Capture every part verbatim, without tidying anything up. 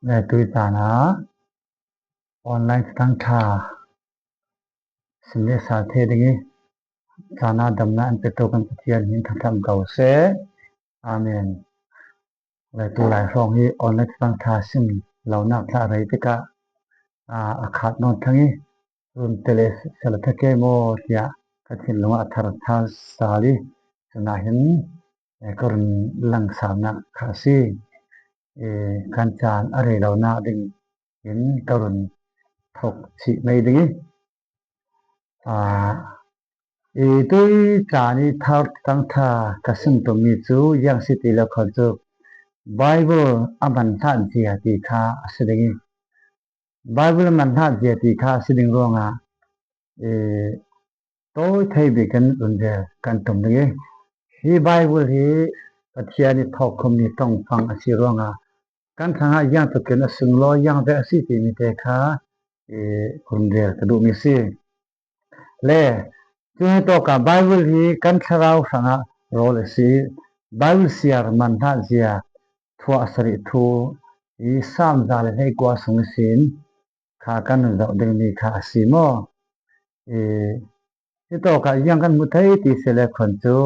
Le tui caan ah online cutang ṭha sim le sal thei ding i, caan ah damna an petu kan Pathian min thangṭhat ko seh. Amen. Le tulai hrawng hi online cutang ṭha sim lonak thla rei tikah, aa, a khat nawn thang i, run tele sala tha ke maw tiah ka thinlung ah a thar thar sal i, cun ah hin, eh, ka run lang salnak kha a si. Eh, kan caan a rei lonak ding in ka run thok chih mai ding i, aa, i tui caan i thar cutang ṭha ka sim tummi cu ziang si ti lo khon cu Bible a man hlat zia ti kha a si ding i, Bible a man hlat zia ti kha a si ding ruangah, eh, tawi thei bik in run rel kan tum ding i, hi Bible hi Pathian i thawkkhummi tongfang a si ruangah kan hrangah ziangtluk in a sunglawi ziang vek a si timi te kha, eh, run rel ka duhmi si. Le, cu hi tawkah Bible hi kan thlarau hrangah rawl a si. Bible siar man hlat zia thuah sarih thu i Saam za le hleikua sung ihsin kha kan run zoh dingmi kha a si maw? I, hi tawkah ziang kan hmu thei ti si le khon cu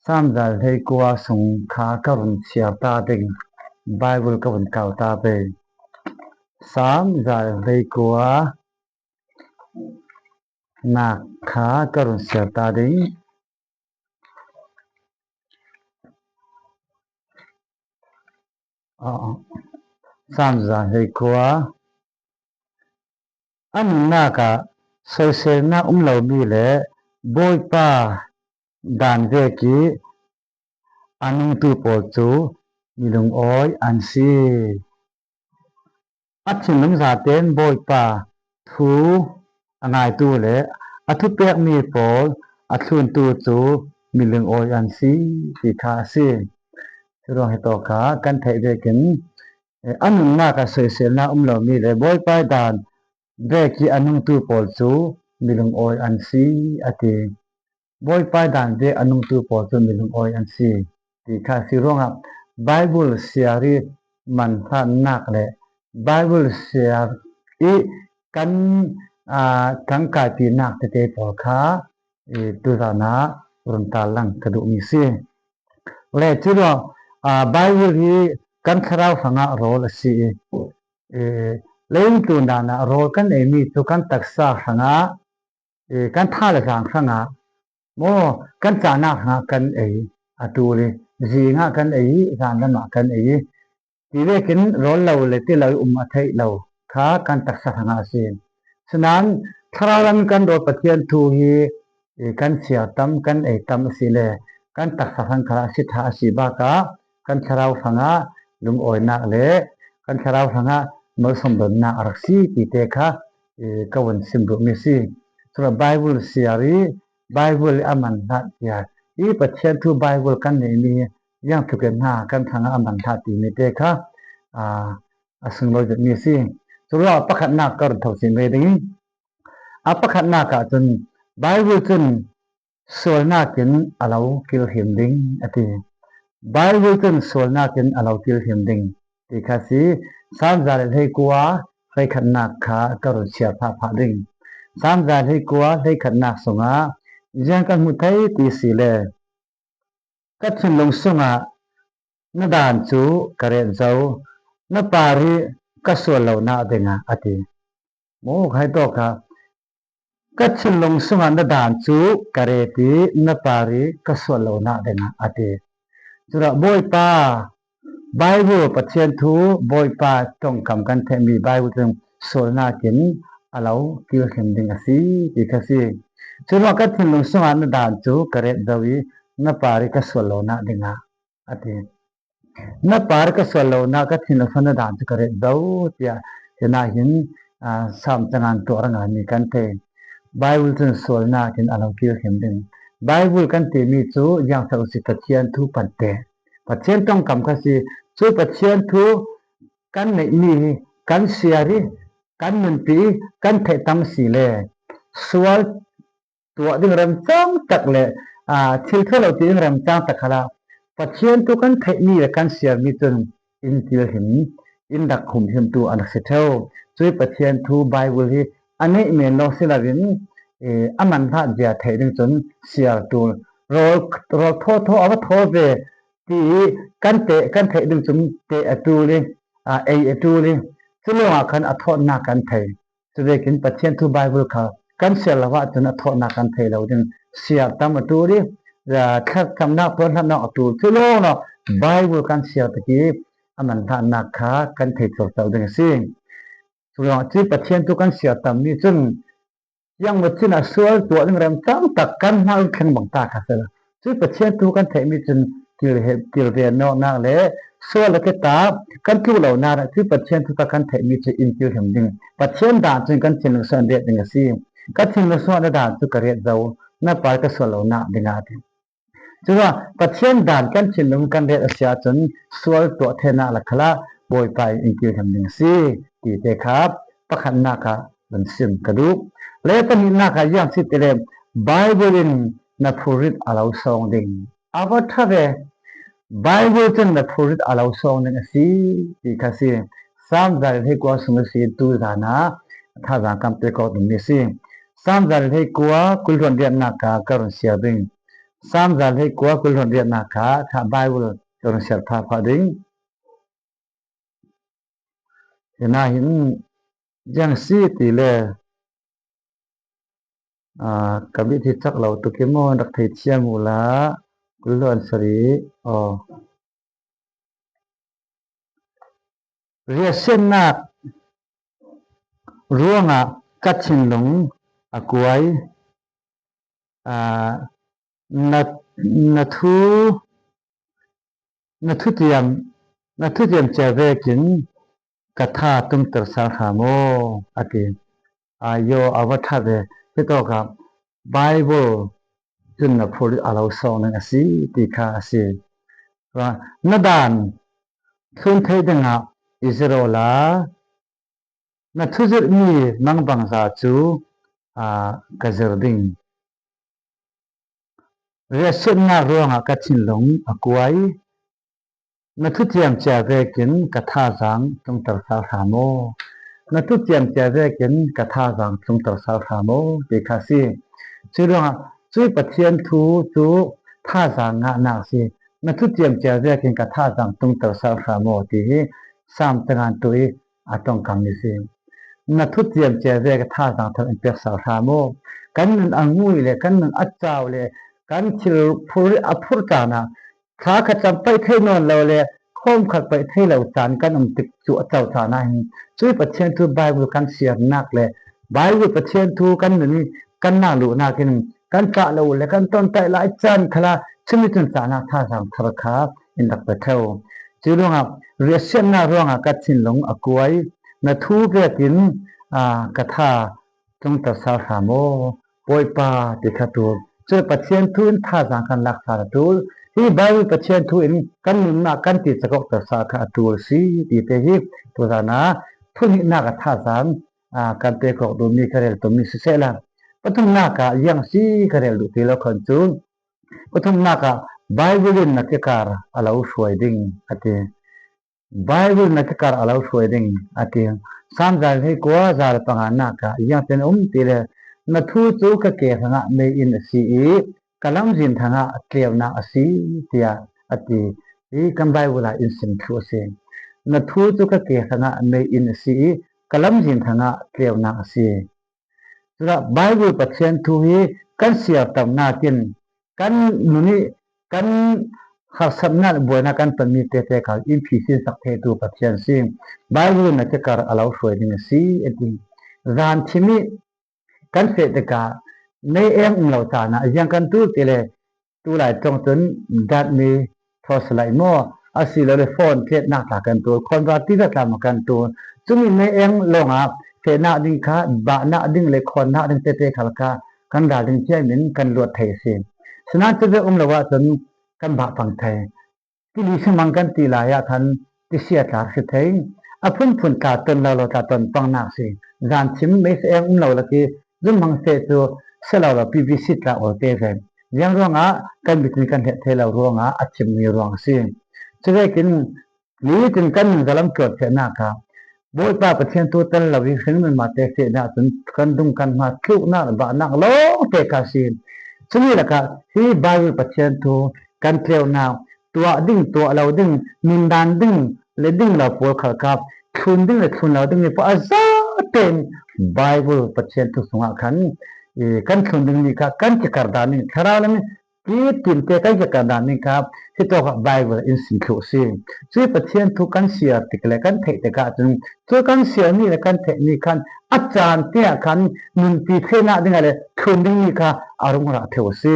Saam za le hleikua sung kha ka run siar ta ding, Bible ka run kau ta pei. Saam za le hleikua nak kha ka run siar ta ding. Aa, Saam za le hleikua. A nunnak ah soiselnak um lomi le Bawipa dan vek i a nungtu pawl cu milungawi an si. A thinlung zaten Bawipa thu a ngaitu le a thupekmi pawl a thluntu cu milungawi an si ti kha a si. Curuang hi tawkah kan theih vekin, eh, a nunnak ah soiselnak um lomi le Bawipa dan vek i a nungtu pawl cu milungawi an si, a ti. Bawipa dan vek a nungtu pawl cu milungawi an si ti kha a si ruangah Bible siar i man hlatnak le Bible siar i kan, aa, ṭangkaipinak tete pawl kha, i, tuzan ah run tarlang ka duhmi si. Le curuang, aa, Bible hi kan thlarau hrangah rawl a si i, i, leitlun dan ah rawl kan eimi cu kan taksa hrangah, i, kan tha le zaang hrangah maw, kan cahnak hrangah kan ei, a tul i, zing ah kan ei i, zanlam ah kan ei i, ti vekin rawl lo le ti lo i um a theih lo kha kan taksa hrangah a si. Sinain thlarau lam kan rawl Pathian thu hi, i, kan siar tam, kan ei tam a si le kan taksa hrang khalah a si ṭha a si bakah kan thlarau hrangah lungawinak le kan thlarau hrangah malsawm donnak a rak si ti te kha, i, ka vun sim duhmi a si. Cule Bible siar i Bible i a man hlat tiah i Pathian thu Bible kan neihmi ziangtluk in hna kan hrangah a man hlat timi te kha, aa, a sunglawi zetmi a si. Curuangah pakhatnak ka run thok cin ve ding i, a pakhatnak ah cun Bible cun sualnak in a lo kilhim ding a ti. Bible cun sualnak in a lo kilhim ding ti kha si. Saam za le hleikua hleikhatnak kha ka run siar phahphah ding. Saam za le hleikua hleikhatnak sungah ziang kan hmu thei ti si le, ka thinlung sungah na dan cu ka ret zo, na parih ka sual lonak dingah a ti. Maw, kha hi tawkah ka thinlung sungah na dan cu ka ret i na parih ka sual lonak dingah a ti. Curuangah Bawipa, Bible, Pathian thu, Bawipa ṭongkam kan theihmi Bible cun sualnak in a lo kilhim ding a si ti kha si. Curuangah ka thinlung sungah na dan cu ka ret zo i na parih ka sual lonak dingah a ti. Na parih ka sual lonak, ka thinlung sungah na dan cu ka ret zo tiah, hinah hin, aa, Saam cangan tuah rak nganmi kan thei. Bible cun sualnak in a lo kilhim ding. Bible kan timi cu ziangsak si Pathian thu pante. Pathian ṭongkam kha si. Cu Pathian thu kan neihmi hi kan siar i, kan nunpi i, kan theih tam si le sual tuah ding remcang tak le, aa, thil thua lo ti ding remcang tak khalah Pathian thu kan theihmi le kan siarmi cun in kilhim, in rak humhimtu a na si ṭheu. Cui Pathian thu Bible hi a neih men lo si loin, eh, a manhlat zia theih ding cun siar tul, rawl, rawl thaw thaw a va thaw ve ti i kan teh, kan theih ding cun teh a tul i, aa, ei a tul i, cu lawngah khan a thawhnak kan thei. Cuvekin Pathian thu Bible kha kan siar lo ahcun a thawhnak kan thei lo ding. Siar tam a tul i, aa, thlacamnak, tuanhlatnak a tul. Cu lawng lo Bible kan siar tik i a manhlatnak kha kan thei cuarco ding a si. Cu lawng cu Pathian thu kan siar tammi cun, ziangmaw cin ah sual tuah ding remcang tak kan hna in thleng bang ta kha si lo. Cu Pathian thu kan theihmi cun kil he, kilven nawknak le sual le keta kan tluk lonak ah cu Pathian thu kha kan theihmi cu in kilhim ding. Pathian dan cun kan thinlung sual in riat ding a si. Ka thinlung sual na dan cu ka riat zo, na par ka sual lonak dingah a ti. Curuangah Pathian dan kan thinlung kan riat a si ahcun sual tuah theinak lakah khalah Bawipa in in kilhim ding a si ti te kha pakhatnak ah kan sim ka duh. Le pahnihnak ah ziang si ti le Bible in na phurrit a lo sawng ding. A va ṭha ve. Bible cun na phurrit a lo sawng ding a si ti kha si. Salm za le hleikua sung a si tu zan ah thazaang kan pek awk dingmi a si. Salm za le hleikua kul hluan riatnak ah ka run siar ding. Salm za le hleikua kul hluan riatnak ah kha Bible ka run siar phah phah ding. Hinah hin ziang si ti le, aa, ka bit hi cak lo tuk i maw, rak thei thiam uhla, kul hluan sarih, aw. Riahsiatnak ruangah ka thinlung a kuai, aa, na, na thu, na thutiam, na thutiam cia vekin ka tha tumter sal hram aw, a ti. Aa, yo a va ṭha ve. Hitawkah Bible cun na phurrit a lo sawng ding a si ti kha a si. Na dan thlun theih dingah i zir awla, na thuzirhmi mangbangza cu, aa, ka zir ding. Riahsiatnak ruangah ka thinlung a kuai. Na thutiam cia vekin ka thazaang tlungter sal hram aw. Na thutiam cia vekin ka thazaang tlungter sal hram aw, ti kha a si. Curuangah cui Pathian thu cu thazaang ngahnak a si. Na thutiam cia vekin ka thazaang tlungter sal hram aw, ti hi Salm cangantu i a tongkam mi si. Na thutiam cia ve ka thazaang thar in pek sal hram aw. Kan nun a ngui le kan nun a cau le kan thil phur a phur caan ah thla khat cam paih thei nawn lo le khawm khat paih thei lo caan kan um tik cu a co caan ah hin cui Pathian thu Bible kan siarnak le Bible Pathian thu kan nun i kan nak luhnak in kan cah lo le kan tontaih lai caan khalah cumi cun cahnak thazaang thar kha in rak pe ṭheu. Curuangah riahsiatnak ruangah ka thinlung a kuai, na thu vekin, aa, ka tha tlungter sal hram aw, Bawipa, ti kha ṭul. Cun Pathian thu in thazaang kan lak sal a ṭul. Hi Bible Pathian thu in kan nunnak kan ti cakawkter sal kha a ṭul si ti te hi tuzan ah thuhnihnak a thazaang, aa, kan pek awk duhmi ka rel tummi sisehla, pathumnak ah ziang si ka rel duh ti lo khan cu, pathumnak ah Bible in na kikar a lo hruai ding a ti. Bible na kikar a lo hruai ding a ti. Salm za le hleikua za le panganak ah ziang tin um ti le, na thu cu ka ke hrangah mei in a si i ka lamzin hrangah tleunak a si, tiah a ti. Hi kan Bible ah in sim thluh a si. Na thu cu ka ke hrangah mei in a si i ka lamzin hrangah tleunak a si. Culah Bible Pathian thu hi kan siar tamnak in kan nun i kan harsatnak buainak kan tonmi tete kha in phisinsak theitu Pathian si. Bible na kikar a lo hruai ding a si, a ti. Zan thim i kan feh tikah mei eng um lo caan ah ziang kan ṭul ti le, tulai ṭong cun datmi torchlight maw, asilole phone tletnak tla kan ṭul, khawnra tisa tla maw kan ṭul. Cumi mei eng lawngah fehnak ding kha, bahnak ding le khawnnak ding tete khal kha kan ral ding thiam in kan luat thei a si. Sinain cu ve um lo ahcun kan bah pang thei. Tili hrimang kan ti lai ah khan tisia tla si thei. A phunphun tla ton lo lo tla ton pangnak si. Zan thim mei sa eng um lo lak i zumhmang seh cu si lo lo P V C tla awlte ve. Ziang ruangah kan mit in kan heh thei lo ruangah a thimmi ruang a si. Cuvekin Nitin kan min zalam cuat fehnak kha Bawipa Pathian thu tel lo hi hring min mate fehnak cun kan dung kan hma tluknak le bahnak lawngte kha a si. Cumi lakah hi Bible Pathian thu kan tleunak tuah ding, tuah lo ding, nundan ding le ding lo pawl khal kha thlun ding le thlun lo ding ni pawl a zaten Bible Pathian thu sungah khan i kan thlun ding ni kha kan kikar dan ding thlarau le Kitinte kan kikar dan ding kha hitawk ah Bible in sim thluh a si. Cui Pathian thu kan siar tik le kan theih tikah cun cu kan siar ni le kan theih ni khan a caan tiah khan nunpi theinak dingah le thlun ding ni kha a rung rah theu a si.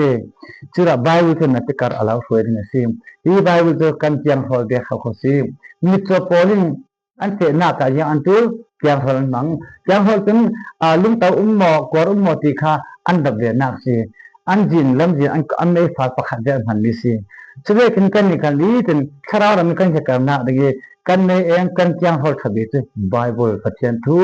Culah Bible cu na tikar a lo hruai ding a si. Hi Bible cu kan tiang hrawl bia kho kho si. Mitcaw pawl in an fehnak ah ziang an tul, tiang hrawl an hmang. Tiang hrawl cun aa, lungto um maw, kuar um maw ti kha an dap venak si. An zin, lamzin an, an meifar pakhat ve an hmanmi si. Cuvekin kannih kan litin thlarau ram kan hiakarnak ding i kan mei eng kan tiang hrawl ṭha bik cu Bible Pathian thu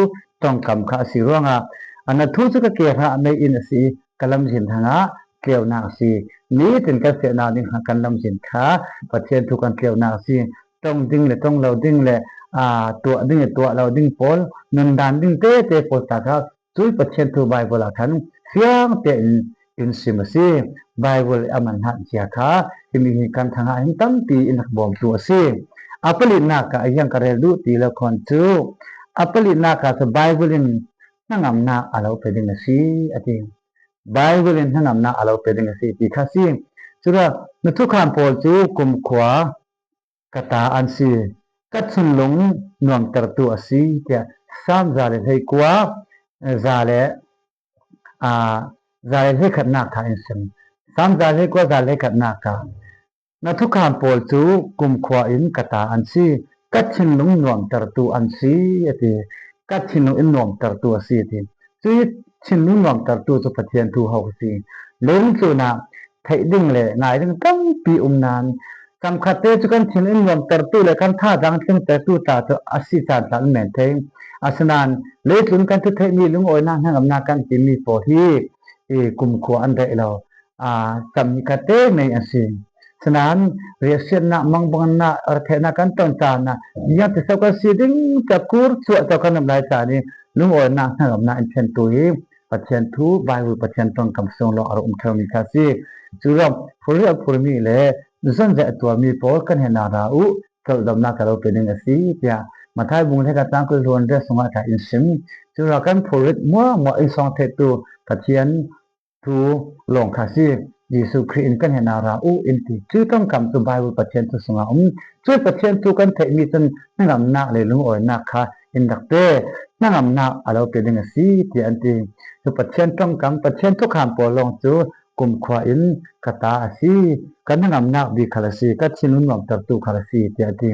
ṭongkam kha a si ruangah a na thu cu ka ke hrah mei in a si. Ka lamzin hrangah tleunak a si. Nitin kan fehnak ding kha kan lamzin kha Pathian thu kan tleunak a si. Ṭong ding le ṭong lo ding le aa, tuah ding le tuah lo ding pawl, nundan ding tete pawl ta kha cui Pathian thu Bible ah khan fiang tein in sim a si. Bible a man hnak zia kha himi hi kan thangah hin tampi in rak bawmtu a si. A palinak ah a ziang ka rel duh ti lo khan cu a palinak ah cu Bible in hnangamnak a lo pe ding a si a ti. Bible in hnangamnak a lo pe ding a si ti kha si. Curuangah na thukham pawl cu kumkhua ka ta an si, ka thinlung nuamtertu a si, tiah Salm za le hleikua, za le, aa, za le hleikhatnak kha in sim. Salm za le hleikua, za le hleikhatnak kha, na thukham pawl cu kumkhua in ka ta an si, ka thinlung nuamtertu an si, a ti. Ka thinlung in nuamtertu a si, a ti. Cui thinlung nuamtertu cu Pathian thu ho a si. Leilung tlunah theih ding le ngai ding tampi um nan, khamkhatte cu kan thinlung in nuamtertu le kan thazaang tlingtertu tla cu a si caan tla an men thei. Asinain leitlun kan thu theihmi lungawinak hnangamnak kan timi pawl hi i kumkhua an daih lo. Aa, cam hi kha te mei an si. Sinain riahsiatnak, mangbangnak, arthehnak kan ton caan ah ziang ti so kan si ding tiah kur cuah so kan um lai caan i lungawinak hnangamnak in thiantu hi Pathian thu, Bible Pathian ṭongkam sung lawng a rak um ṭheumi kha si. Curuang phurrit a phurmi le zon zet a tuarmi pawl kan hnenah ra uh, thlauhdomnak ka lo pe ding a si, tiah Matthai bung le ka tang kul hluan ve sungah kha in sim. Curuang kan phurrit muahmuah in sawng theihtu Pathian thu lawng kha si. Jesuh Khrih in kan hnenah ra uh in ti. Cui ṭongkam cu Bible Pathian thu sungah um. Cui Pathian thu kan theihmi cun hnangamnak le lungawinak kha in rak pe. Hnangamnak a lo pe ding a si, tiah an ti. Cu Pathian ṭongkam, Pathian thukham pawl lawng cu kumkhua in ka ta a si. Ka hnangamnak bik khal a si. Ka thinlung nuamtertu khal a si, tiah a ti.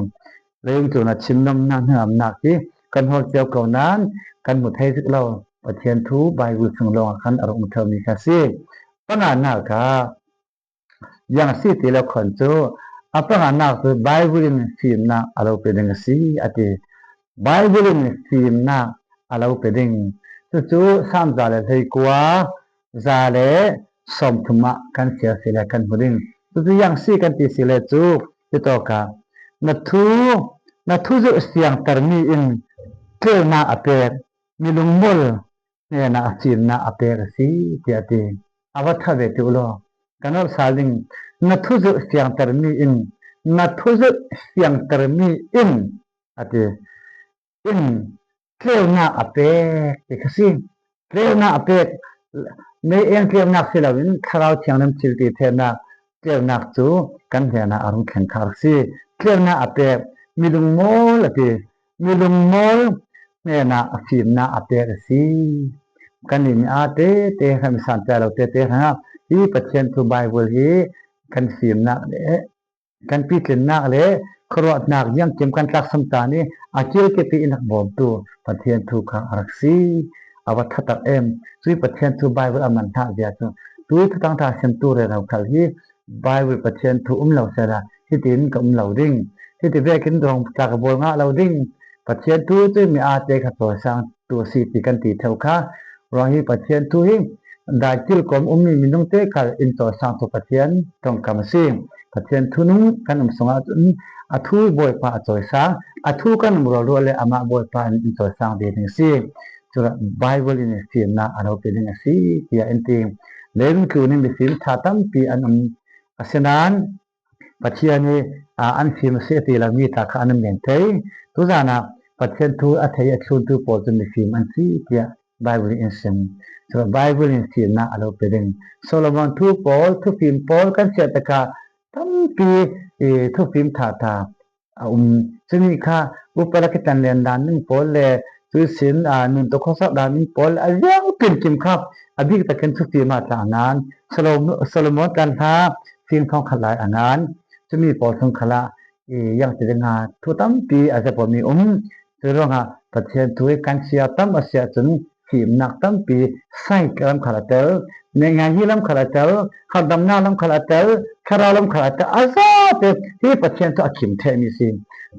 Leilung tlunah thinlung nuamnak hnangamnak hi kan hawl cio ko nain kan hmu thei zik lo. Pathian thu Bible sung lawngah khan a rak um ṭheumi kha si. Panganak ah ziang a si ti lo khan cu a panganak cu Bible in fimnak a lo pe ding a si, a ti. Bible in fimnak a lo pe ding. Cucu Salm za le hleikua, za le sawmthum ah kan siar si le kan hmu ding. Cucu ziang si kan ti si le cu, hitawk ah na thu, na thuzirh siangtermi in tleunak a pek, mi lungmual hnenah a fimnak a pek a si, tiah a ti. A va ṭha ve ti uh law, kan rak sal ding. Na thuzirh siangtermi in, na thuzirh siangtermi in, a ti. In tleunak a pek ti kha si. Tleunak a pek, mei eng tleunak si loin Thlarau Thianghlim thil ti theihnak tleunak cu kan hnenah a rung thleng kha a rak si. Tleunak a pek, mi lungmawl a ti. Mi lungmawl hnenah a fimnak a pek a si. Kannih mi aa tete, hramhram cia lo tete hrangah hi Pathian thu Bible hi kan fimnak le kan pitlinnak le khuaruahnak ziangkim kan tlaksan caan i a kilkip i in rak bawmtu Pathian thu kha a rak si. A va ṭha tak em. Cui Pathian thu Bible a man hna zia cu tui Thuthang ṭha simtu rero khal hi Bible Pathian thu um lo sehla hitin ka um lo ding. Hiti vekin dawng tla ka bawl ngah lo ding. Pathian thu cu mi aa te kha cawisang tu a si ti kan ti theu kha. Ruang hi Pathian thu hi daikil kawm ummi minung te khal in cawisang thu Pathian ṭongkam a si. Pathian thu nung kan um sungah cun a thu Bawipa a cawisang, a thu kan um rualrual le amah Bawipa in in cawisang ve ding a si. Culah Bible in fimnak a lo pe ding a si, tiah in ti. Leilung tlun in mifim ṭha tampi an um, asinain Pathian hi, aa, an fim a si a ti lo mi tla kha an um men thei. Tuzan ah Pathian thu a thei a thluntu pawl cu mifim an si, tiah Bible in sim. Cuah Bible in fimnak a lo pe ding. Solomon thu pawl, thufim pawl kan chiah tikah tampi, ee, thufim ṭha ṭha a um. Cumi kha upa le kitan len dan ning pawl le tuisin, aa, nun tu khawsak dan ning pawl le a ziang pinkim kha a bik takin thufim ah tla a ngan. Solomon, Solomon tlan hla fing thawng khat lai a ngan. Cumi pawl thawng khat ah, ee, ziang ti ding a thu tampi a zepawmi um. Curuangah Pathian thu hi kan sia tam a si ahcun fimnak tampi, science lam khal a tel, ngaingai hi lam khal a tel, harhdamnak lam khal a tel, thlarau lam khal a tel, a zate hi Pathian thu a khim ṭhehmi si.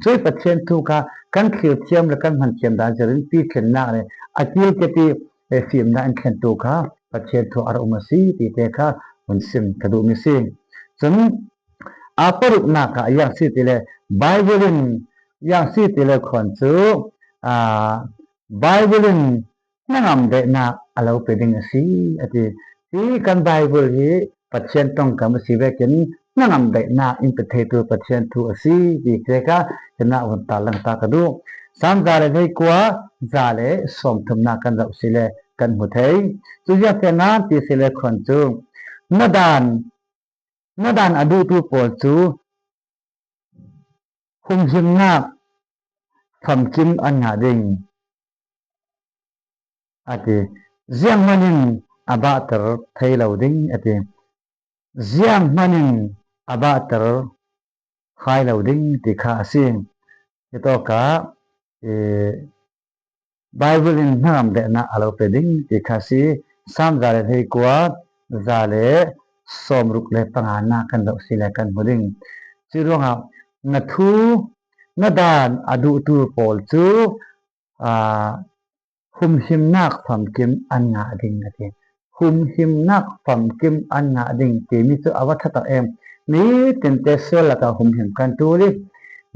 Cui Pathian thu kha kan thlirthiam le kan hmanthiam dan zir in pitlinnak le a kilketi, eh, fimnak in thlentu kha Pathian thu a ra um a si ti te kha hun sim ka duhmi si. Cun a paruknak ah ziang si ti le Bible in ziang si ti le khuan cu, aa, Bible in hnangam daihnak a lo pe ding a si, a ti. Hi kan Bible hi Pathian ṭongkam a si vekin hnangam daihnak in pe theitu Pathian thu a si ti kha hinah hun tarlang ta ka duh. Saam za le hleikua, za le sawmthumnak kan zoh si le kan hmu thei. Cu ziangte ngan ti si le khuan cu na dan, na dan a duhtu pawl cu humhimnak famkim an ngah ding, a ti. Zianghman in a bahter thei lo ding, a ti. Zianghman in a bahter hai lo ding ti kha a si. Hitawkah, eh, Bible in hnangam daihnak a lo pe ding ti kha si. Saam za le hleikua, za le sawmruk le panganak kan zoh si le kan hmu ding. Curuangah na thu, na dan a duhtu pawl cu, aa, humhimnak famkim an ngah ding, a ti. Humhimnak famkim an ngah ding timi cu a va ṭha tak em. Nitinte sual lakah humhim kan ṭul i,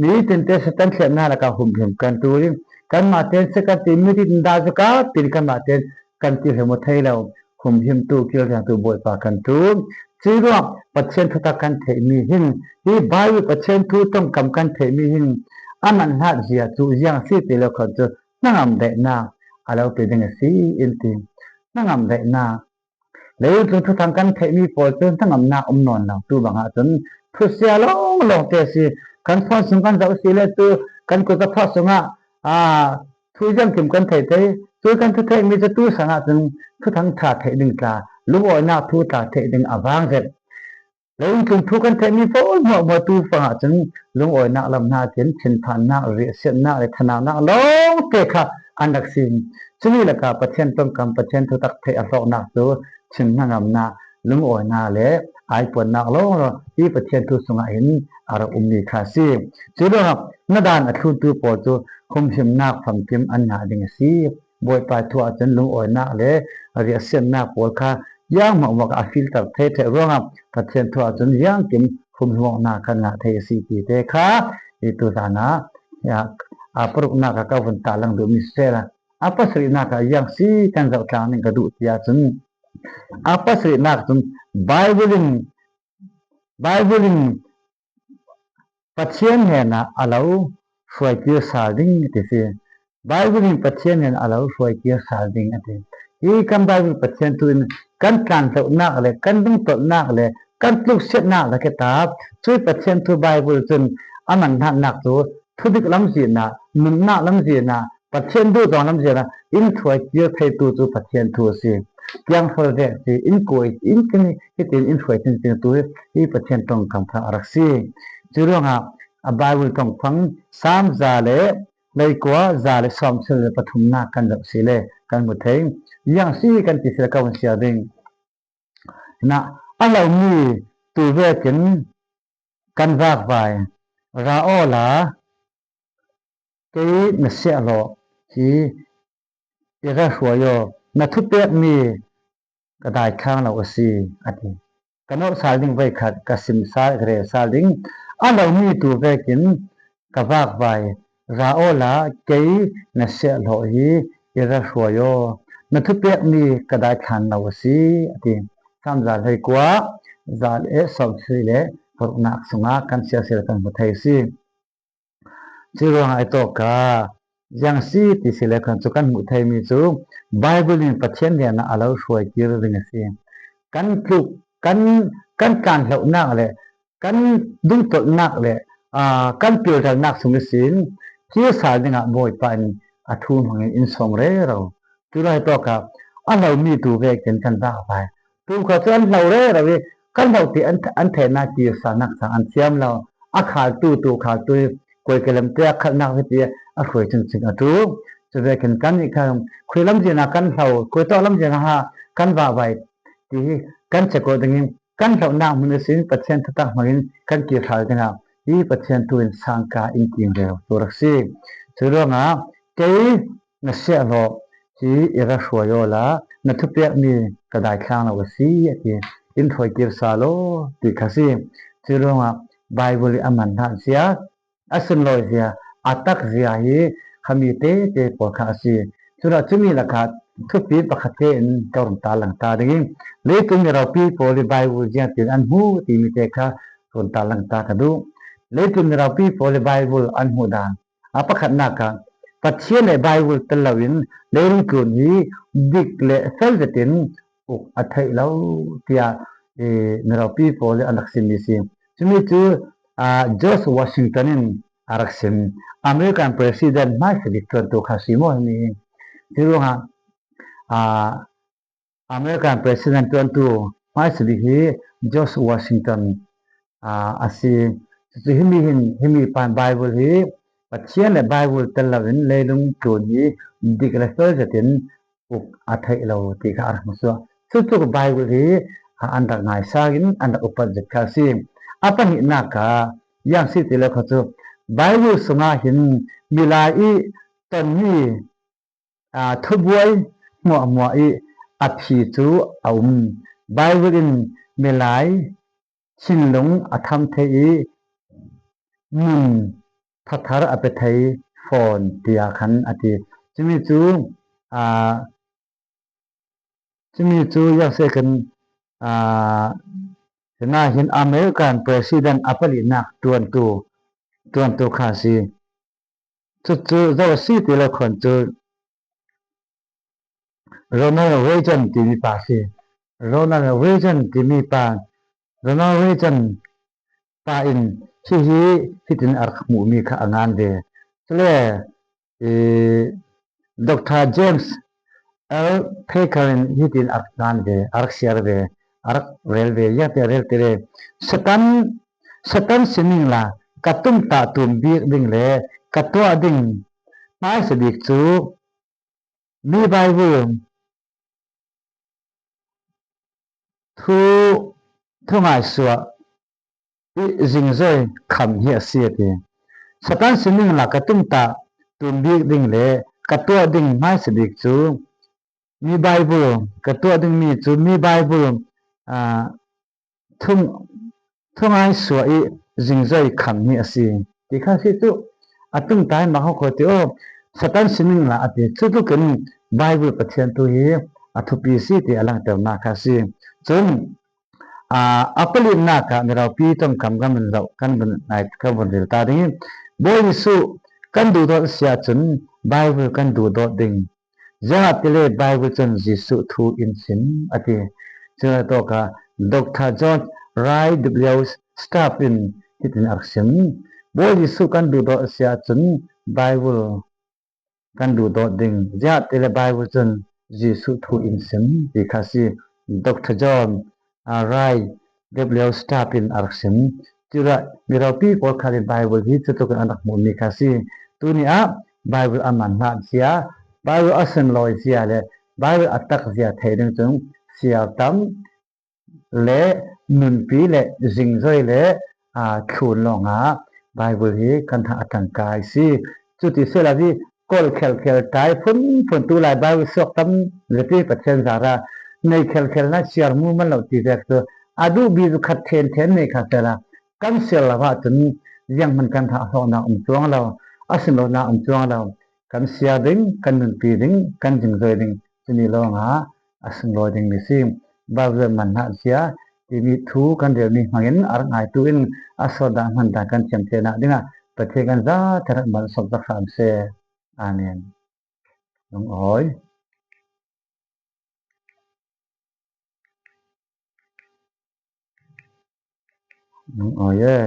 nitinte Satan thlennak lakah humhim kan ṭul i, kanmah tein si kan ti, mitin dah cu ka tin kanmah tein kan ti hlim aw thei lo. Humhimtu, kilvengtu Bawipa kan ṭul. Curuang Pathian thutak kan theihmi hin, hi Bible Pathian thu ṭongkam kan theihmi hin a man hlat zia cu ziang si ti lo khan cu hnangam daihnak a lo pe ding a si in ti. Hnangam daihnak. Leilung tlun thuthang kan theihmi pawl cu hnangamnak um nawn lo. Tu bang ahcun thusia lawnglawng te a si. Kan phone sung kan zoh si le tu kan kut zaphawh sungah, aa, thu ziangkim kan theih te. Tu kan thu theihmi cu tu sang ahcun thuthang ṭha theih ding tla, lungawinak thu tla theih ding a vang zet. Leilung tlun thu kan theihmi pawl hmuahhmuah tu pang ahcun lungawinak lam hnakin thinphannak, riahsiatnak le thanaunak lawngte kha an rak si. Cumi lakah Pathian ṭongkam, Pathian thutak theih a hlawknak cu thinhnangamnak, lungawinak le aipuannak lawnglawng hi Pathian thu sungah hin a rak ummi kha a si. Curuangah na dan a thluntu pawl cu humhimnak famkim an ngah ding a si. Bawipa thu ahcun lungawinak le riahsiatnak pawl kha ziang hmuahhmuah kha a filter thei ṭheh ruangah Pathian thu ahcun ziangkim humhimnak kan ngah thei a si ti te kha i tuzan ah, ya, a paruknak ah ka vun tarlang duhmi siseh la, a pasarihnak ah ziang si kan zoh tlang ning ka duh ti ahcun, a pasarihnak cun Bible in, Bible in Pathian hnenah a lo hruai kir sal ding ti si. Bible in Pathian hnenah a lo hruai kir sal ding a ti. Hi kan Bible Pathian thu in kan tlanhlonak le kan dungtolhnak le kan tluksiatnak le kita cui Pathian thu Bible cun a man hnatnak cu thudik lamzin ah, nunnak lamzin ah, Pathian duhzawng lamzin ah in hruai kir theitu cu Pathian thu a si. Tiangfal vek si, in kuai, in kin hitin in hruai tingtingtu hi Pathian ṭongkam kha a rak si. Curuangah a Bible ṭongfang Saam za le hleikua, za le sawmsarih le pathumnak kan zoh si le kan hmu thei. Ziang si kan ti si le ka vun siar ding. Na, a hlomi tu vekin kan vakvai, ra awla kei na siahhlawh hi i ra hruai aw, na thupekmi ka daithlang lo a si, a ti. Ka nawh sal ding veikhat, ka sim sal, ka rel sal ding. A lo mi tu vekin ka vakvai, ra awla kei na siahhlawh hi i ra hruai aw. Na thupek mi ka daithlang lo a si, a ti. Sam za le kua, za le sawm si le paruknak sungah kan siasia kan hmu thei si. Curuangah i tawka ziang si ti si le khan cu kan hmuh theimi cu Bible in Pathian lianah a lo hruai kir ding a si. Kan tluk, kan, kan tlanhlonak le kan dungtolhnak le, aa, kan pilralnak sung ihsin kir sal dingah Bawipa in a thu hmangin in sawm rero. Curuangah i tawka a lo mi tu vekin kan vakvai. Tumkhat cu an hlo rero i kan hlo ti an, an theihnak kir salnak sang an thiam lo. A khaltu tu khaltu i koi ke lam te a khalhnak hi ti a hruai cingcing a ṭul. Cu vekin kan nih kha khui lamzin ah kan hlo, koi tawk lamzin ah ha kan vakvai ti hi kan check aw dingin kan hlohnak hmun ihsin Pathian thutak hmangin kan kir hral dingah hi Pathian thu in sangka in kim rero tu rak si. Curuangah kei na siahhlawh hi i ra hruai awla na thupekmi ka daithlang lo a si, a ti. In hruai kir sal aw ti kha si. Curuangah Bible i a man hlah zia, a sunlawi zia, a tak zia hi khami tete pawl kha a si. Curuangah cumi lakah thupi pakhat tein ka run ta lang ta dingin leitung miropi pawl i Bible ziangtin an hmu timi te kha run ta lang ta ka duh. Leitung miropi pawl i Bible an hmuh dan a pakhatnak ah Pathian le Bible tel loin leilung tlun hi dik le fel zetin uk a theih lo tiah, eh, miropi pawl in an rak simmi si. Cumi cu, ah, George Washington in a rak sim. American President hmaisa bik ṭuantu kha si maw himi hi. Curuangah, ah, American President ṭuantu hmaisa bik hi George Washington, aa, a si. Cucu himi hin, himi pan Bible hi Pathian le Bible tel loin leilung tlun hi dik le fel zetin uk a theih lo ti kha a rak hmusuah. Cucu Bible hi, aa, an rak ngaisang in an rak upat zet kha a si. A pahnihnak ah ziang si ti lo kha cu Bible sungah hin milai i tonmi aa, thubuai hmuahhmuah i a phi cu a um. Bible in milai thinlung a tham thei i nun thathar a pe thei fawn tiah khan a ti. Cumi cu, aa, cumi cu ziang si kan, aa, Sinain American President a palinak ṭuantu, ṭuantu kha a si. Cucu zo a si ti lo khan cu Ronald Reagan timi pa a si. Ronald Reagan timi pa, Ronald Reagan pa in hihi hitin a rak hmuhmi kha a ngan ve. Cule, eh, Doctor James L. Packer in hitin a rak ngan ve, a rak siar ve, a rak rel ve, ziangtin a rel ti le, Satan, Satan sining la ka tumtah tum bik ding le ka tuah ding hmaisa bik cu mi Bible thu, thu ngaisuah i zingzoi kham hi a si a ti. Satan sining la ka tumtah tum bik ding le ka tuah ding hmaisa bik cu mi Bible, ka tuah dingmi cu mi Bible, aa, thu, thu ngaisuah i zingzoi kham hi a si ti kha si cu a tumtah in mak hawkhaw ti aw, Satan sining la a ti. Cutukin Bible Pathian thu hi a thupi si ti a langhternak kha si. Cun, aa, a palinak ah miropi ṭongkam kan vun zoh, kan vun ngai, kan vun rel ta ding i, Bawi Jesuh kan duhdawt a si ahcun Bible kan duhdawt ding. Ziangahtile Bible cun Jesuh thu in sim a ti. Cun a tawka Doctor John Ray W. Stab in hitin a rak sim. Bawi Jesuh kan duhdawt a si ahcun Bible kan duhdawt ding. Ziangahtile Bible cun Jesuh thu in sim ti kha si. Doctor John, aa, Ray W. Stab in a rak sim. Curuangah miropi pawl kha in Bible hi cutuk in an rak hmuhmi kha si. Tuni ah Bible a man hlah zia, Bible a sunlawi zia le Bible a tak zia thei ding cun sial tam le nunpi le zingzoi le, aa, thlun lawngah Bible hi kan hna a ṭangkai si. Cuti si lo hi kawl khelkhel ṭai phunphun tu lai Bible suak tam zeti Pathian zarah nei khelkhelna siar mu man lo ti vek chu a duh bik khat thenthen nei kha sela, kan siar lo ahcun zianghman kan hah hlawhnak um cuang lo, a sunlonak um cuang lo. Kan siar ding, kan nunpi ding, kan zingzoi ding, cumi lawngah a sunglawi dingmi si. Baibal man hna cia timi thu kan relmi hmangin a rak ngaitu in a sawt dan hman dan kan thiam theinak dingah Pathian kan zate rak malsawm tak hram seh. Amen. Lungawi. Lungawi e.